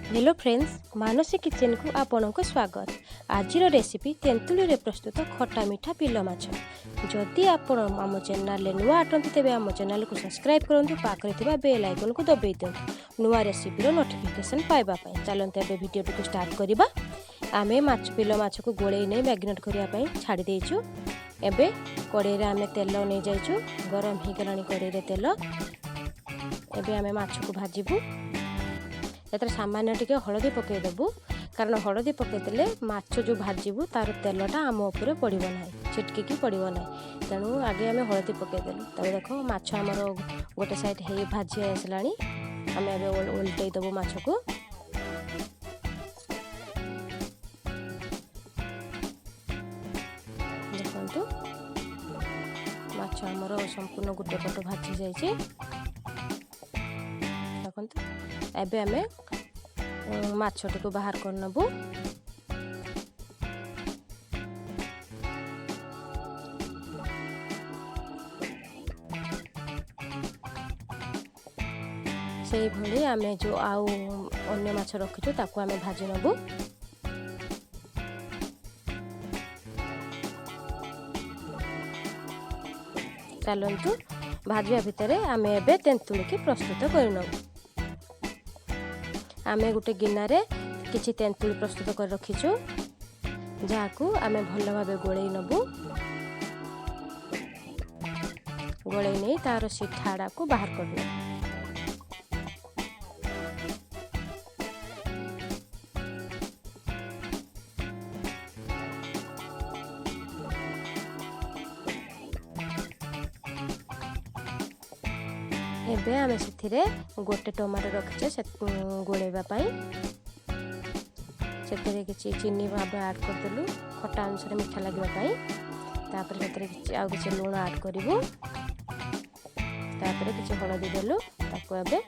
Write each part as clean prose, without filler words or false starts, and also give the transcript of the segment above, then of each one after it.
Hello friends, Manasi କିଚେନକୁ ଆପଣଙ୍କୁ ସ୍ୱାଗତ। ଆଜିର ରେସିପି ତେନ୍ତୁଳିରେ ପ୍ରସ୍ତୁତ ଖଟା ମିଠା ବିଲ ମାଛ। ଯଦି ଆପଣ ଆମ ଚ୍ୟାନେଲରେ ନୂଆ ଅଟନ୍ତି, ତେବେ ଆମ ଚ୍ୟାନେଲକୁ ସବସ୍କ୍ରାଇବ୍ କରନ୍ତୁ, ପାଖରେ ଥିବା ବେଲ୍ ଆଇକନ୍କୁ ଦବାଇ ଦିଅନ୍ତୁ ନୂଆ ରେସିପିର ନୋଟିଫିକେସନ୍ ପାଇବା ପାଇଁ। ଚାଲନ୍ତୁ, ଏବେ ଭିଡ଼ିଓଟିକୁ ଷ୍ଟାର୍ଟ କରିବା। ଆମେ ମାଛ, ବିଲ ମାଛକୁ ଗୋଳେଇ ନେଇ ମ୍ୟାରିନେଟ୍ କରିବା ପାଇଁ ଛାଡ଼ି ଦେଇଛୁ। ଏବେ କଡ଼େଇରେ ଆମେ ତେଲ ନେଇଯାଇଛୁ। ଗରମ ହେଇଗଲାଣି କଡ଼େଇରେ ତେଲ। ଏବେ ଆମେ ମାଛକୁ ଭାଜିବୁ। ଏଥିରେ ସାମାନ୍ୟ ଟିକେ ହଳଦୀ ପକାଇଦେବୁ, କାରଣ ହଳଦୀ ପକାଇଦେଲେ ମାଛ ଯେଉଁ ଭାଜିବୁ ତା'ର ତେଲଟା ଆମ ଉପରେ ପଡ଼ିବ ନାହିଁ, ଛିଟକିକି ପଡ଼ିବ ନାହିଁ। ତେଣୁ ଆଗେ ଆମେ ହଳଦୀ ପକାଇଦେଲୁ। ତାପରେ ଦେଖ, ମାଛ ଆମର ଗୋଟେ ସାଇଡ଼୍ ହେଇ ଭାଜି ଆସିଲାଣି। ଆମେ ଏବେ ଓଲଟେଇ ଦେବୁ ମାଛକୁ। ଦେଖନ୍ତୁ, ମାଛ ଆମର ସମ୍ପୂର୍ଣ୍ଣ ଗୋଟେ ପଟ ଭାଜି ଯାଇଛି। ଦେଖନ୍ତୁ, ଏବେ ଆମେ ମାଛଟିକୁ ବାହାର କରିନେବୁ। ସେଇଭଳି ଆମେ ଯେଉଁ ଆଉ ଅନ୍ୟ ମାଛ ରଖିଛୁ, ତାକୁ ଆମେ ଭାଜି ନେବୁ। ଚାଲନ୍ତୁ, ଭାଜିବା ଭିତରେ ଆମେ ଏବେ ତେନ୍ତୁଳିକି ପ୍ରସ୍ତୁତ କରିନେବୁ। ଆମେ ଗୋଟେ ଗିନାରେ କିଛି ତେନ୍ତୁଳି ପ୍ରସ୍ତୁତ କରି ରଖିଛୁ, ଯାହାକୁ ଆମେ ଭଲ ଭାବେ ଗୋଳେଇ ନେବୁ। ଗୋଳେଇ ନେଇ ତା'ର ସିଠାଡ଼ାକୁ ବାହାର କରିନେବୁ। ଏବେ ଆମେ ସେଥିରେ ଗୋଟେ ଟମାଟୋ ରଖିଛେ ସେ ଗୋଳେଇବା ପାଇଁ। ସେଥିରେ କିଛି ଚିନି ଭାବେ ଆଡ଼୍ କରିଦେଲୁ, ଖଟା ଅନୁସାରେ ମିଠା ଲାଗିବା ପାଇଁ। ତାପରେ ସେଥିରେ କିଛି ଆଉ କିଛି ଲୁଣ ଆଡ଼୍ କରିବୁ। ତାପରେ କିଛି ହଳଦୀ ଦେଲୁ। ତାକୁ ଏବେ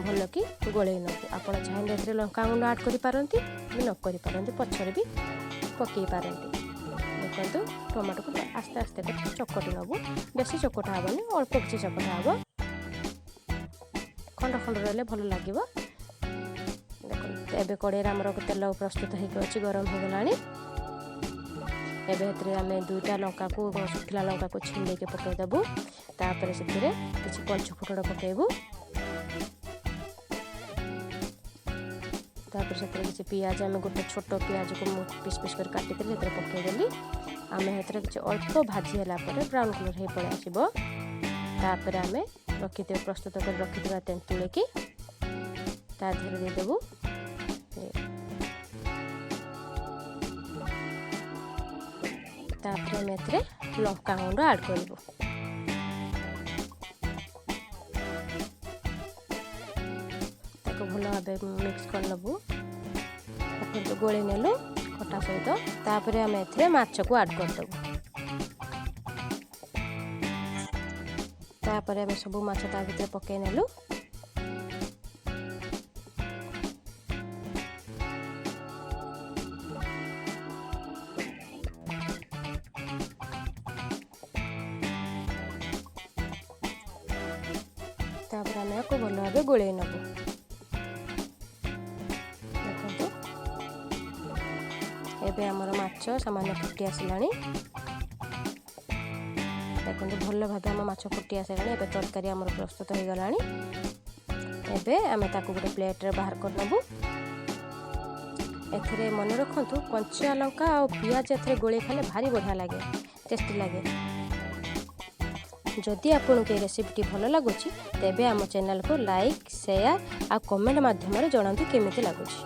ଭଲକି ଗୋଳେଇ ନେବୁ। ଆପଣ ଚାହିଁଲେ ଏଥିରେ ଲଙ୍କା ଗୁଣ୍ଡ ଆଡ଼୍ କରିପାରନ୍ତି ବି, ନ କରିପାରନ୍ତି, ପଛରେ ବି ପକାଇ ପାରନ୍ତି। ଦେଖନ୍ତୁ, ଟମାଟୋକୁ ଆସ୍ତେ ଆସ୍ତେ କରି ଚକଟି ନେବୁ। ବେଶୀ ଚକଟା ହେବନି, ଅଳ୍ପ କିଛି ଚକଟା ହେବ। ଖଣ୍ଡ ଖଣ୍ଡ ରହିଲେ ଭଲ ଲାଗିବ। ଦେଖନ୍ତୁ, ଏବେ କଡ଼େଇରେ ଆମର ତେଲ ପ୍ରସ୍ତୁତ ହେଇକି ଅଛି, ଗରମ ହେଇଗଲାଣି। ଏବେ ସେଥିରେ ଆମେ ଦୁଇଟା ଲଙ୍କାକୁ, ଶୁଖିଲା ଲଙ୍କାକୁ ଛିଣ୍ଡେଇକି ପକାଇଦେବୁ। ତାପରେ ସେଥିରେ କିଛି ପଞ୍ଚ ଫୁଟଣ ପକାଇବୁ। ତାପରେ ସେଥିରେ କିଛି ପିଆଜ, ଆମେ ଗୋଟେ ଛୋଟ ପିଆଜକୁ ମୁଁ ପିସ୍ ପିସ୍ କରି କାଟିଥିଲି, ସେଥିରେ ପକାଇଦେଲି। ଆମେ ସେଥିରେ କିଛି ଅଳ୍ପ ଭାଜି ହେଲା ପରେ ବ୍ରାଉନ୍ କଲର୍ ହେଇ ପଳେଇ ଆସିବ। ତାପରେ ଆମେ ରଖିଥିବା, ପ୍ରସ୍ତୁତ କରି ରଖିଥିବା ତେନ୍ତୁଳିକି ତା ଦେହରେ ଦେଇଦେବୁ। ତାପରେ ଆମେ ଏଥିରେ ଲଙ୍କା ଗୁଣ୍ଡ ଆଡ଼୍ କରିବୁ। ତାକୁ ଭଲ ଭାବେ ମିକ୍ସ କରିନେବୁ। ତାକୁ ଗୋଳେଇ ନେଲୁ ଖଟା ସହିତ। ତାପରେ ଆମେ ଏଥିରେ ମାଛକୁ ଆଡ଼୍ କରିଦେବୁ। ତାପରେ ଆମେ ସବୁ ମାଛ ତା ଭିତରେ ପକାଇ ନେଲୁ। ତାପରେ ଆମେ ୟାକୁ ଭଲ ଭାବେ ଗୋଳେଇ ନେବୁ। ଦେଖନ୍ତୁ, ଏବେ ଆମର ମାଛ ସାମାନ୍ୟ ଫୁଟି ଆସିଲାଣି। ଦେଖନ୍ତୁ, ଭଲ ଭାବେ ଆମ ମାଛ ଫୁଟି ଆସିଲାଣି। ଏବେ ତରକାରୀ ଆମର ପ୍ରସ୍ତୁତ ହୋଇଗଲାଣି। ଏବେ ଆମେ ତାକୁ ଗୋଟେ ପ୍ଲେଟ୍ରେ ବାହାର କରିନେବୁ। ଏଥିରେ ମନେ ରଖନ୍ତୁ, କଞ୍ଚା ଲଙ୍କା ଆଉ ପିଆଜ ଏଥିରେ ଗୋଳେଇ ଖାଇଲେ ଭାରି ବଢ଼ିଆ ଲାଗେ, ଟେଷ୍ଟି ଲାଗେ। ଯଦି ଆପଣଙ୍କୁ ଏ ରେସିପିଟି ଭଲ ଲାଗୁଛି, ତେବେ ଆମ ଚ୍ୟାନେଲକୁ ଲାଇକ୍, ସେୟାର ଆଉ କମେଣ୍ଟ ମାଧ୍ୟମରେ ଜଣାନ୍ତୁ କେମିତି ଲାଗୁଛି।